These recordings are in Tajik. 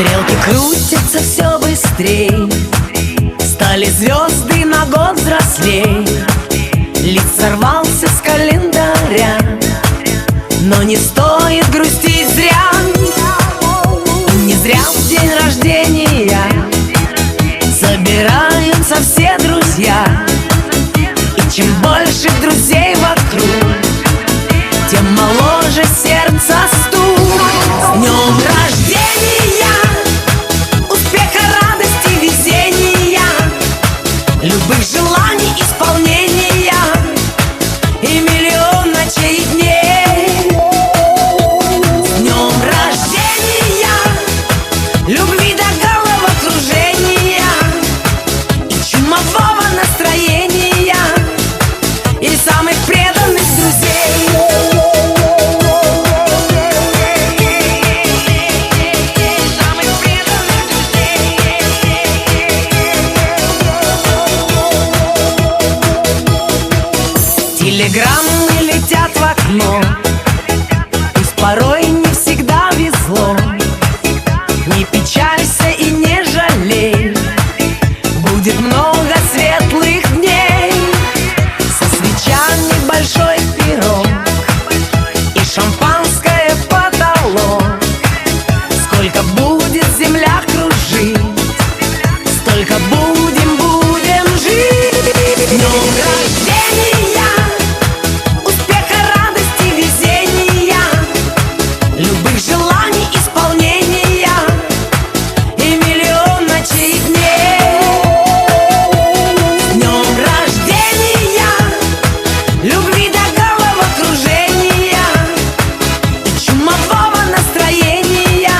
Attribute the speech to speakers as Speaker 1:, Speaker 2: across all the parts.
Speaker 1: Стрелки крутятся все быстрей, стали звезды на год взрослей. Лист сорвался с календаря, но не стоит грустить зря. Не зря в день рождения собираются все друзья. И чем больше друзей вокруг, тем моложе сердце стук. С днем рождения! Успеха, радости, везения, любых желаний исполнения и миллион ночей и дней. С днем рождения! Любви до головокружения и чумового настроения и самых преданных друзей. Самых преданных друзей. Телеграммы летят в окно, пусть порой не всегда везло. Не печалься и не жалей, будет много светлых дней. Со свечами большой пирог и шампанское в потолок. Сколько будет земля кружить, столько будем, будем жить. С днем рождения! Успеха, радости, везения, любых желаний исполнения и миллион ночей и дней. С днем рождения! Любви до головокружения и чумового настроения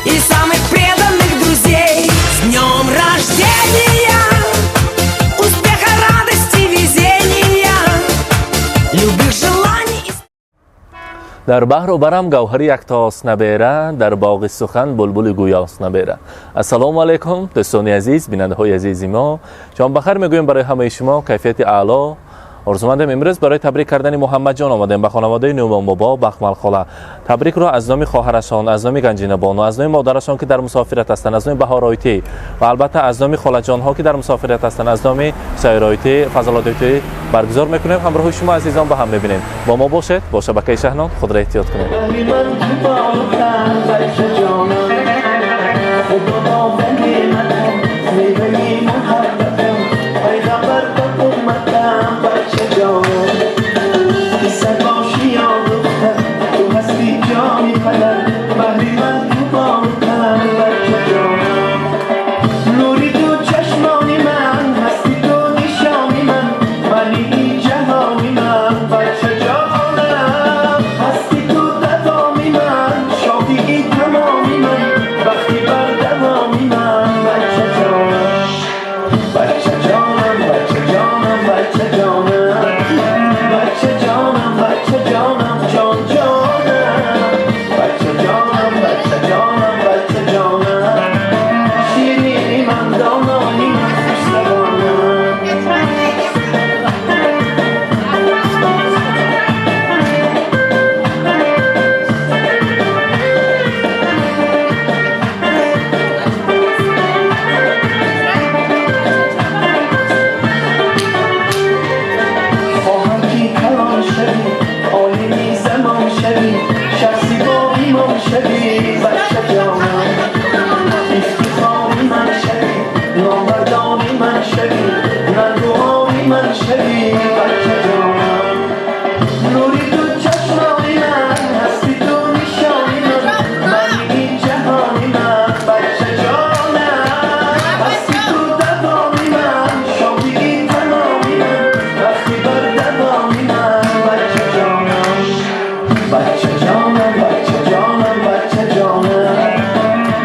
Speaker 1: и самых преданных друзей. С днем рождения! Успеха, радости, везения, любых желаний и
Speaker 2: Дар баҳру барам гавҳари яктост набера, дар боғи сухан булбули гӯёст набера. Ассалому алайкум, дӯстони азиз, бинандаҳои азизи мо, ҷонбахайр мегӯем барои ҳамаи шумо, кайфияти аъло орзумандем. Имрӯз барои табрик кардани Муҳаммадҷон омадем ба хонаводаи Нӯмонбобо, Бахмалхола. Табрикро аз номи хоҳарашон, аз номи Ганҷинабону, аз номи модарашон, ки дар мусофират ҳастанд, аз номи Баҳоройтӣ ва албатта аз номи холаҷонҳо, ки дар мусофират ҳастанд, аз номи Сайройтӣ, Фазлодойтӣ баргузор мекунем. Ҳамроҳи шумо азизон ба ҳам мебинем. Бо мо бошед, бо шабакаи Шаҳнон, худро эҳтиёт кунед.
Speaker 3: بهری من تو بالتر بچه جانم، خدا با نعمتم، میوه محبتم، پیغمبر به امتم بچه جانم. پسر باشی یا دختر، تو هستی جانی پدر، بهری من تو بالتر بچه جانم. نوری تو چشمانی من، هستی تو نشانی من، منی جهانی من بچه جانم. هستی تو دوامی من، شادی تمامی من، وقتی بر دوامی من بچه جانم. بچه جانم، بچه جانم، بچه جانم، بچه جانم، بچه جانم، جان جانم، بچه جانم، بچه جانم، بچه جانم، شیرینی من، دانایی من، خوش زبانم. خواهم که کلان شوی، عالمی زمان شوی، شخصی با ایمان شوی بچه جانم. افتخار من شوی، نامردان من شوی، ننگوهای من شوی بچه جانم. نوری تو چشمانی من، هستی تو نشانی من، معنی جهانی من بچه جانم. هستی تو دوامی من، شادی تمامی من، وقتی بر دوامی من بچه جانم. بچه جانم، بچه جانم، بچه جانم،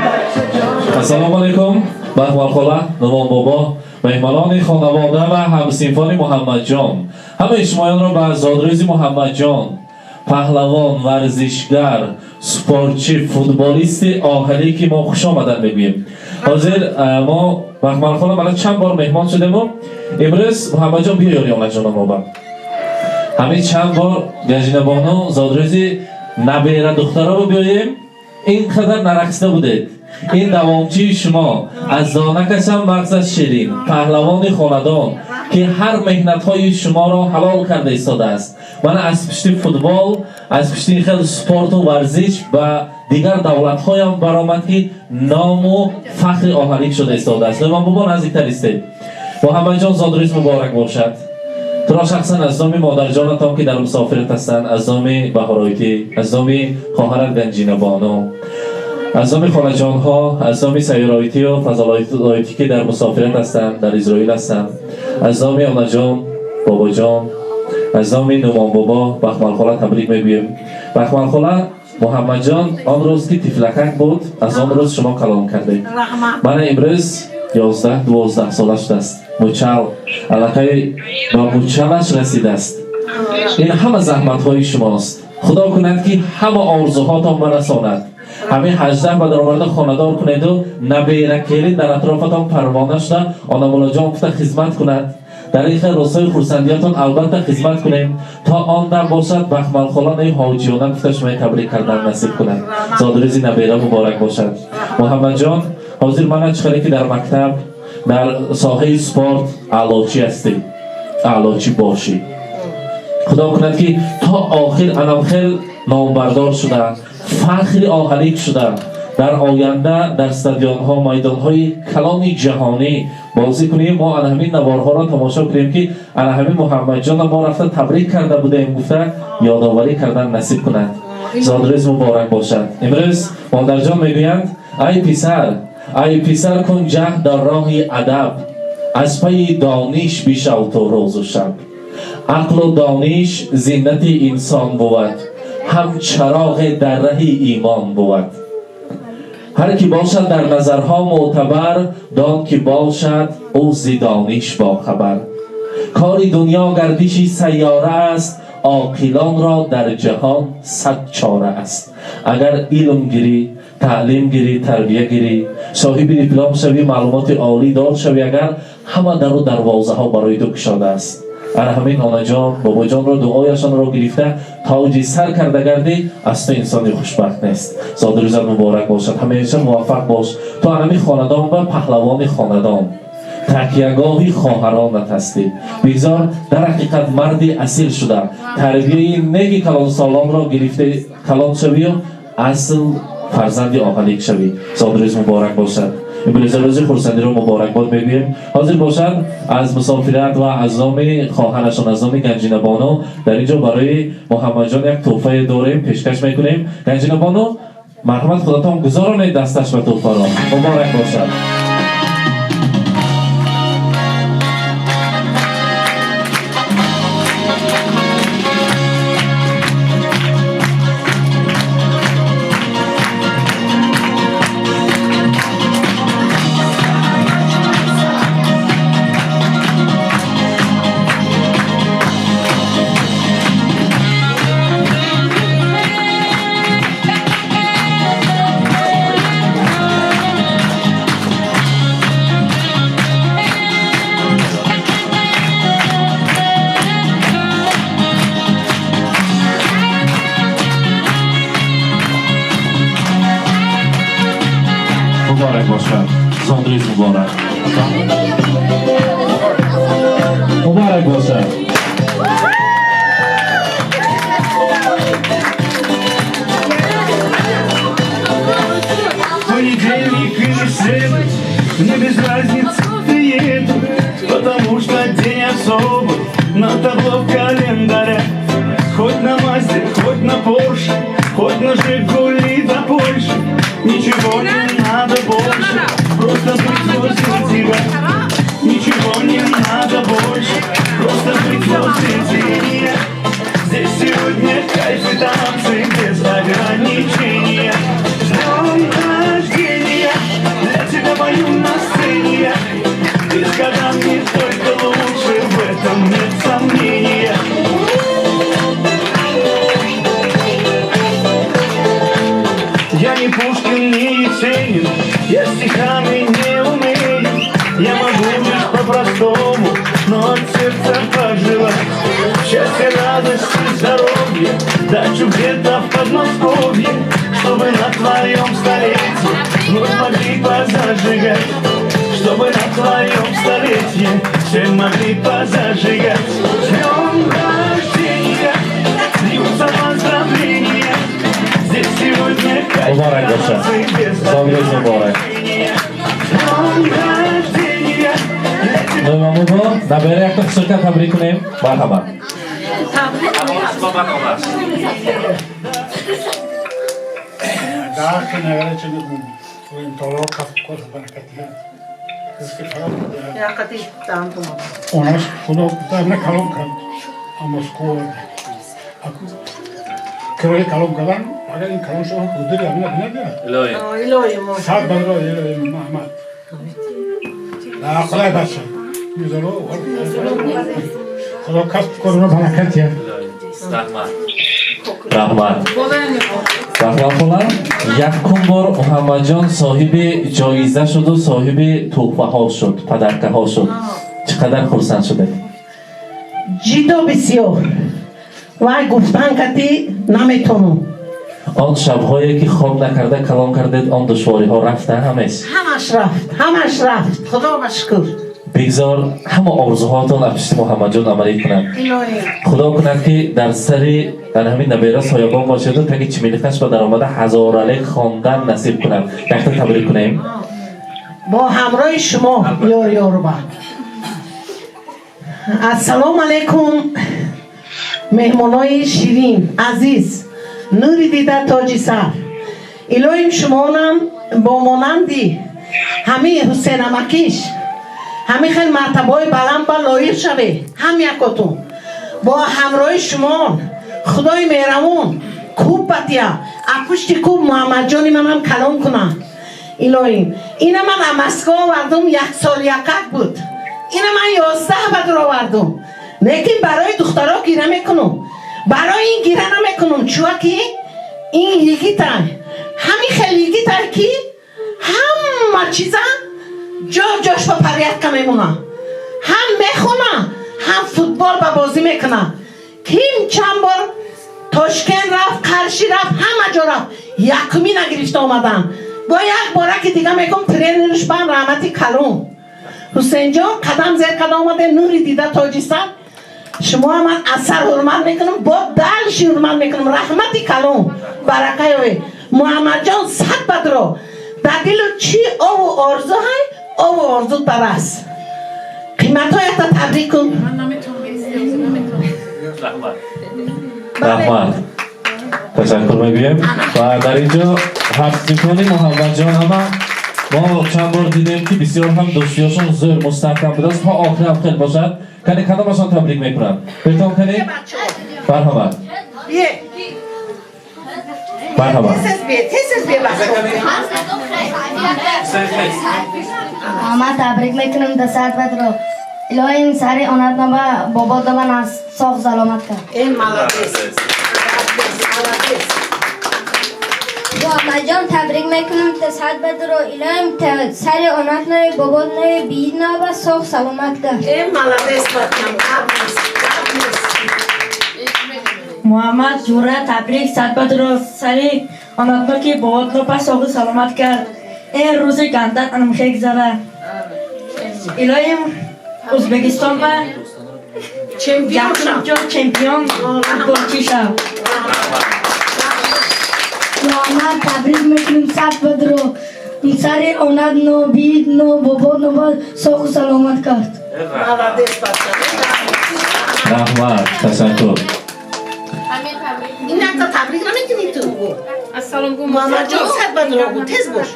Speaker 3: بچه جانم.
Speaker 2: Ассалому алайкум, Бахмалхола, Нумонбобо, меҳмонони хонавода ва ҳамсинфони Муҳаммадҷон, ҳамаи шумоёнро ба зодрӯзи Муҳаммадҷон, паҳлавон, варзишгар, спортчи, футболисти оҳалӣ, ки мо хушомадан мегӯем. Ҳозир мо, Бахмалхола, мана чанд бор меҳмон шудему имрӯз Муҳаммадҷон биё ёри омаҷономоба. Ҳамин чанд бор, Ганҷинабону, зодрӯзи набера духтаро биёем, ин қадар нарақсида будед. Ин давомчии шумо аз донакашам мағзаш ширин, паҳлавони хонадон, ки ҳар меҳнатҳои шуморо ҳалол карда истодааст. Мана аз пушти футбол, аз пушти ин хел спорту варзиш ба дигар давлатҳоям баромад, ки ному фахри оҳалик шуда истодааст. Нӯмон бобо, наздиктар истед. Муҳаммадҷон, зодрӯз муборак бошад. Туро шахсан аз номи модарҷонатон, ки дар мусофират ҳастанд, аз номи Баҳороитӣ, аз номи хоҳарат Ганҷинабону, аз номи холаҷонҳо, аз номи Сайёроитию Фазолоитӣ, ки дар мусофират ҳастанд, дар Изроил ҳастанд, аз номи онаҷон, бобоҷон, аз номи Нумонбобо, Бахмалхола табрик мегӯем. Бахмалхола, Муҳаммадҷон он рӯз ки тифлакак буд, аз он рӯз шумо калон кардед. Мана имрӯз 11-12 сола шудааст. Мучал аллакай ба мучалаш расидааст. Ин ҳама заҳматҳои шумост. Худо кунад, ки ҳама орзуҳотон барасонад. Ҳамин 18 ба даромада хонадор кунеду набера келин дар атрофатон парвона шуда, онамуллоҷон гуфта хизмат кунад. Дар ин хел рӯзҳои хурсандиятон албатта хизмат кунем. То он дам бошад, Бахмалхоланаи ҳоҷиёна гуфта шумои табрик кардан насиб кунад. Зодрӯзи набера муборак бошад. Муҳаммадҷон, ҳозир мана чӣ хеле ки дар мактаб, дар соҳаи спорт аълочӣ ҳастӣ, аълочӣ бошӣ. Худо кунад, ки то охир анамхел номбардор шуда, фахри оҳалик шуда, дар оянда дар стадионҳо, майдонҳои калони ҷаҳонӣ бозӣ кунем. Мо ана ҳамин наворҳоро тамошо кунем, ки ана ҳамин Муҳаммадҷонро мо рафта табрик карда будем гуфта ёдоварӣ кардан насиб кунад. Зодрӯз муборак бошад. Имрӯз модарҷон мегӯянд: «Ай писар, ай писар, кун ҷаҳд дар роҳи адаб, аз пайи дониш бишав ту рӯзу шаб. Ақлу дониш зинати инсон бувад, ҳам чароғе дар раҳи имон бувад. Ҳар ки бошад дар назарҳо мӯътабар, дон ки бошад ӯ зи дониш бохабар. Кори дунё гардиши сайёра аст, оқилонро дар ҷаҳон сад чора аст». Агар илм гирӣ, таълим гирӣ, тарбия гирӣ, соҳиби диплом шавӣ, маълумоти олӣ дор шавӣ, агар ҳама дару дарвозаҳо барои ту кушодааст. Ана ҳамин онаҷон, бобоҷонро дуояшонро гирифта, тоҷи сар карда гардӣ, аз ту инсони хушбахт нест. Зодрӯзат муборак бошад, ҳамеша муваффақ бош. Ту анами хонадон ва паҳлавони хонадон, такягоҳи хоҳаронат ҳастӣ. Бигзор дар ҳақиқат марди асил шуда, тарбияи неки калонсолонро гирифта калон шавию асл фарзанди оҳалик шавӣ. Зодрӯз муборак бошад. Имрӯза рӯзи хурсандиро муборакбод мегӯем. Ҳозир бошад, аз мусофират ва аз номи хоҳарашон, аз номи Ганҷинабону дар ин ҷо барои Муҳаммадҷон як тӯҳфае дорем, пешкаш мекунем. Ганҷинабону, марҳамат, худатон гузоронед дасташ ба тӯҳфаро. Муборак бошад. Муборак бошад, зодрӯз муборак, муборак бошад.
Speaker 3: Понедельник или среда, мне без разницы, приеду, потому что день особый на табло в календаре. Хоть на Мазде, хоть на Порше, хоть на Жигули до Польши, ничего не надо больше, просто быть возле тебя. Ничего не надо больше, просто быть возле тебя. Здесь сегодня кайф и танцы без ограничения. С днем рождения, для тебя пою на сцене. И с годами только лучше, в этом нет сомнения. Я не Пушкин, не Есенин, я стихами не умею. Я могу лишь по-простому, но от сердца пожелать счастья, радости, здоровья, дачу где-то в Подмосковье, чтобы на твоем столетии вновь могли зажигать, чтобы на твоем столетии все могли позажигать. С днем рождения, льются поздравления. Здесь сегодня
Speaker 2: Муборак бошад.
Speaker 3: без
Speaker 2: Зодрӯз муборак.
Speaker 3: С днем рождения, для тебя.
Speaker 2: Нурмамудо, набера якта хусусан табрик кунем. Марҳамат.
Speaker 4: Дар нагара чӣ толо касб кор баракатия. Ризқи фароғ диҳад.
Speaker 5: Яқати таам тума.
Speaker 4: Онаш худо на калон кард, а Москва. Кирои калон кардан, агар ин калон шавад, гудири ҳамина надиҳад.
Speaker 2: Илоҳӣ.
Speaker 5: Илоҳи мо.
Speaker 4: Сад барро илоҳи Муҳаммад. Худой бача. Мизоро худо касб корро баракат диҳад.
Speaker 2: Раҳмат. Раҳмат. Раҳмат хола. Якум бор Муҳаммадҷон соҳиби ҷоиза шуду соҳиби тӯҳфаҳо шуд, подарка ҳо шуд. Чӣ қадар хурсанд шудед?
Speaker 5: Ҷидо бисёр. Вай гуфтан кати наметонам.
Speaker 2: Он шабҳое ки хоб накарда калон кардед, он душвориҳо рафта ҳамеш?
Speaker 5: Ҳамаш рафт, ҳамаш рафт. Худо ба шукр.
Speaker 2: Бигзор ҳама орзуҳоятон аз пишти Муҳаммадҷон амалӣ кунад.
Speaker 5: Илоҳӣ.
Speaker 2: Худо кунад, ки дар сари дар ҳамин набера соябон бошеду таги чимилиқаш ба даромада ҳазоралек хондан насиб кунад. Якта табрик кунем.
Speaker 5: Бо ҳамроҳи шумо ёр ёрба. Ассалому алайкум, меҳмонои ширин, азиз, нури дида, тоҷи сар. Илоҳим шумонам бо монанди ҳамин Ҳусейнамакиш ҳамин хел мартабаҳои баланд ба лоиқ шаве ҳам якотун. Бо ҳамроҳи шумон худои меҳрабон кӯб батия, а пушти кӯб Муҳаммадҷони манам калон кунам. Илоҳим, ина ман а Москва овардум, як сол якак буд. Ина ман 11 бадр овардум, лекин барои духтаро гира мекунум, барои ин гира намекунум, чунки ин йигитай, ҳамин хел йигитай, ки ҳама чиза ҷо ҷош ба порядка мемона, ҳам мехона, ҳам футбол ба бозӣ мекуна. Ким чанд бор Тошкент рафт, Қаршӣ рафт, ҳама ҷо рафт, якумӣ нагирифта омадан. Бо як бора ки дига мегум, тренерш бам раҳмати калон. Ҳусейнҷон, қадам зер карда омаде, нури дида, тоҷи сар. Шумо ман аз сар ҳурмат мекунам, бо дальше ҳурмат мекунам. Раҳмати калон, барака ёве. Муҳаммадҷон, сад бадро дар дилу чӣ ову орзу ҳай, ову орзу дарас. Қиматҳоята табрик кун.
Speaker 2: Раҳмат. Раҳмат. Ташаккур мегӯем ва дар ин ҷо ҳафтсинфони Муҳаммадҷон ҳама мо чанд бор дидем, ки бисёр ҳам дӯстиёшон зӯр мустаҳкам будааст, то охир ҳам хел бошад. Кани, кадомашон табрик мекунанд? Бетон, кани, марҳамат.
Speaker 5: Бие.
Speaker 2: Марҳамат.
Speaker 5: Тез бие, тез бие, бачаҳо.
Speaker 6: Ман табрик мекунам дасад бадро. Илоҳим сари онат наба бобо дабан аз соғ саломат кард.
Speaker 5: Э, молодец. Молодец, молодец.
Speaker 6: Муҳаммадҷон, табрик мекунам дасад бадро. Илоҳим сари онат нави бобот нави биид наба соғ саломат кард.
Speaker 5: Э, молодец, бачам. Гап нест, гап нест.
Speaker 7: Муҳаммад ҷура, табрик садбадро сари онатно ки боботно па соғу саломат кард. Ин рӯзи гандан анмхе гузара. Илоҳим Ӯзбекистон ба
Speaker 5: Чемпион шав.
Speaker 7: якум чемпион футболчӣ шав.
Speaker 6: Муҳаммад, табрик мекунем сад бадро. Сари онат но биид но бобот но ба соғу саломат кард.
Speaker 5: Молодец, бачам.
Speaker 2: Раҳмат, ташаккур.
Speaker 5: Ин якта табрик намекунӣ ту? Муҳаммадҷон, сад бадро гу, тез бош.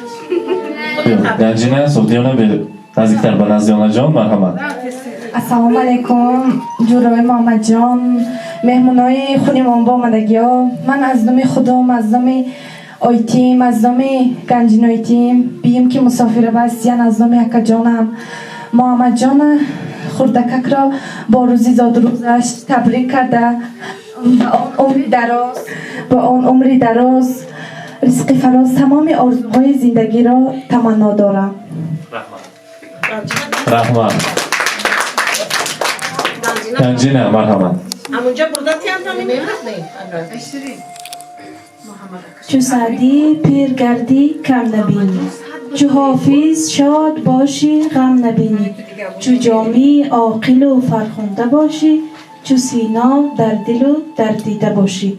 Speaker 2: Ганҷина Суғдиёна, наздиктар ба назди онаҷон, марҳамат.
Speaker 8: Ассалому алайкум, ҷурои Муҳаммадҷон, меҳмонои хунимон бо омадагиҳо. Ман аз номи худом, аз номи ойтим, аз номи Ганҷиноитим бием, ки мусофира бастиян, аз номи акаҷонам Муҳаммадҷона хурдакакро бо рӯзи зодрӯзаш табрик карда, ба он умри дароз, ба он умри дароз, ризқи фароз, тамоми орзуҳои зиндагиро таманно дорам.
Speaker 2: Раҳмат. Ганҷина, марҳамат.
Speaker 5: Ҳамунҷа бурда тиям намекунад.
Speaker 7: Чу Саъдӣ пир гардӣ, кам набинӣ.
Speaker 8: Чу Ҳофиз шод бошӣ, ғам набинӣ, чу Ҷомӣ оқилу фархунда бошӣ, чу Сино дар дилу дар дида бошӣ.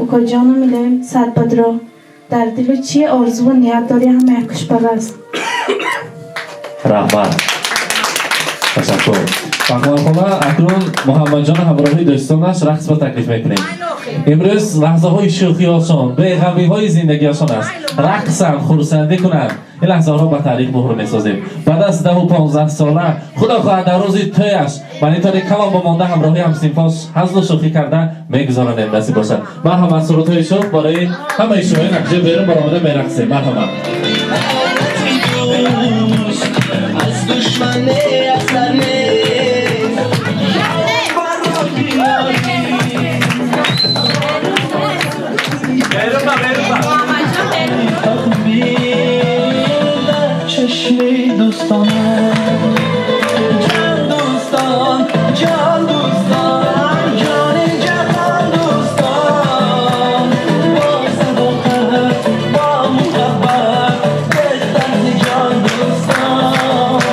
Speaker 8: Укоҷону милоим Садбадро дар дилу чи орзуву ният дорӣ, ҳама якуш бараст.
Speaker 2: Раҳмат, ташаккур, Махмалхона. Акнун Муҳаммадҷон ҳамроҳи дӯстонаш рақс ба таклиф мекунем. Имрӯз лаҳзаҳои шӯхиҳошон, беғамиҳои зиндагиашон аст. Рақсанд, хурсандӣ кунанд. Ин лаҳзаҳоро ба таърих муҳр месозем. Баъд аз 10-15 сола, худо хоҳад, дар рӯзи тӯяш монитори калон бомонда, ҳамроҳи ҳамсинфош ҳазлу шӯхӣ карда мегузаронем. Насиб бошад. Марҳамат, сурудҳои шӯх барои ҳамаи шумо. Накҷа берун баромада мерақсем. Марҳамат.
Speaker 1: Аз душман асар нест.
Speaker 3: Чашми дӯстон, ҷон дӯстон, ҷон дӯстон, ҷони ҷаҳон дӯстон, бо садоқат, бо муҳаббат, беҳтар зи ҷон дӯстон.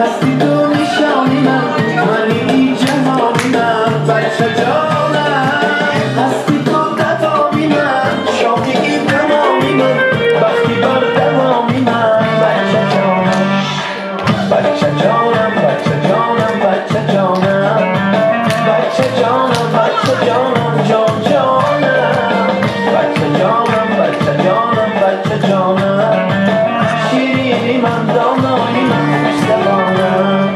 Speaker 1: Ҳасти ту нишони ман, мани ҷаҳони ман, бача ҷонам. Ҳасти ту давоми ман, шодии тамоми ман, бахти бардавоми ман, бача ҷонам. Бача ҷонам, бача ҷонам, бача ҷонам. Бача ҷонам, бача ҷонам, ҷон ҷонам. Бача ҷонам, бача ҷонам, бача ҷонам. Ширини ман, донои ман, хушзабонам.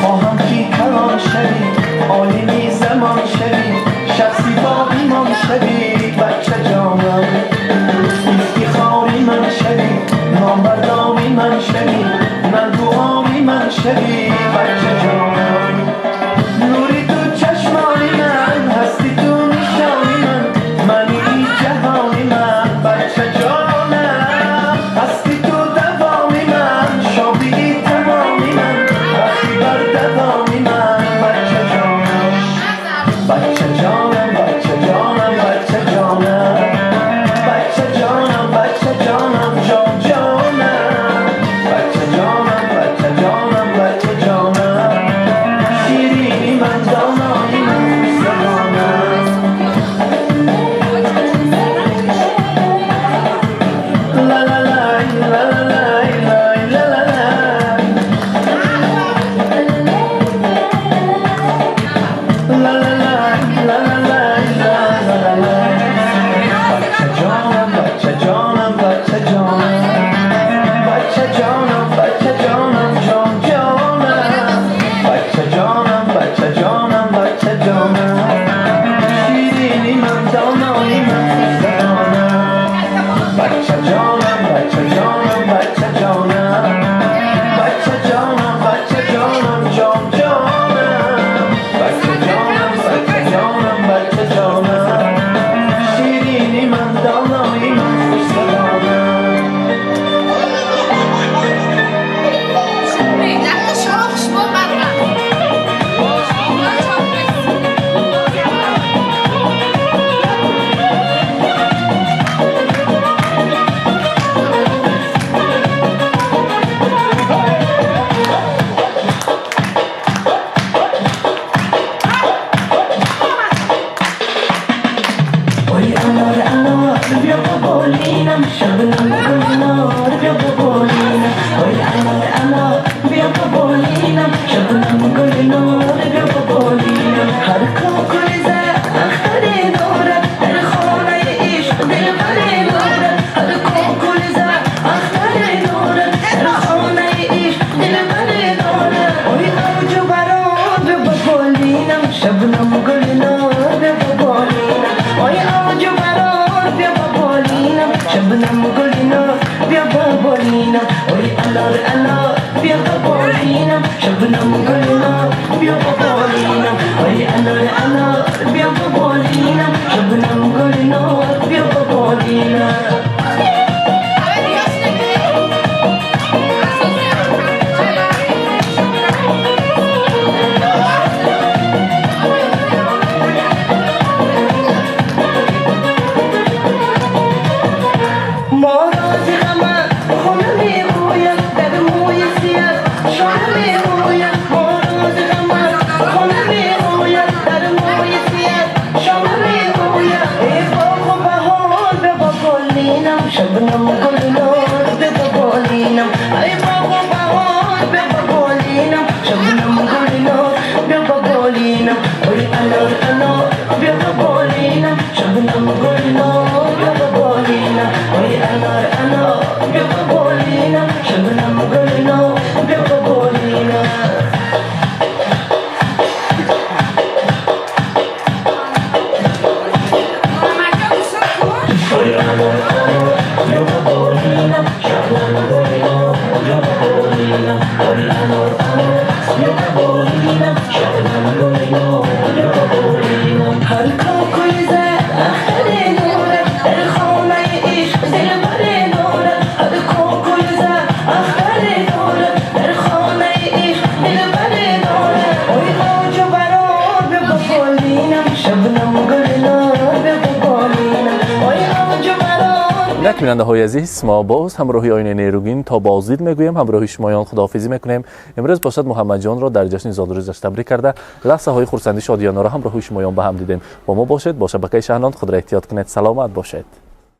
Speaker 1: Хоҳам ки калон шавӣ, олими замон шавӣ, шахси бо имон шавӣ, бача ҷонам. Ифтихори ман шавӣ, номбардори ман шавӣ, нангуори ман шавӣ, бача ҷонам. Нури ту чашмони ман, ҳасти ту нишони ман, мани ҷаҳони ман, бача ҷонам. Ҳасти ту давоми ман, шодии тамоми ман, бахти бардавоми ман, бача ҷонам. Бача ҷонам, бача ҷонам, бача ҷонам. Бача ҷонам, бача ҷонам, ҷон ҷонам. Бача ҷонам, бача ҷонам, бача ҷонам.
Speaker 2: Инак, бинандаҳои азиз, мо боз ҳамроҳи оинаи нерӯгин то боздид мегӯем, ҳамроҳи шумоён худоҳофизӣ мекунем. Имрӯз бошад, Муҳаммадҷонро дар ҷашни зодрӯзаш табрик карда, лаҳзаҳои хурсандӣ, шодиёнаро ҳамроҳи шумоён ба ҳам дидем. Бо мо бошед, бо шабакаи Шаҳнон. Худро эҳтиёт кунед, саломат бошед.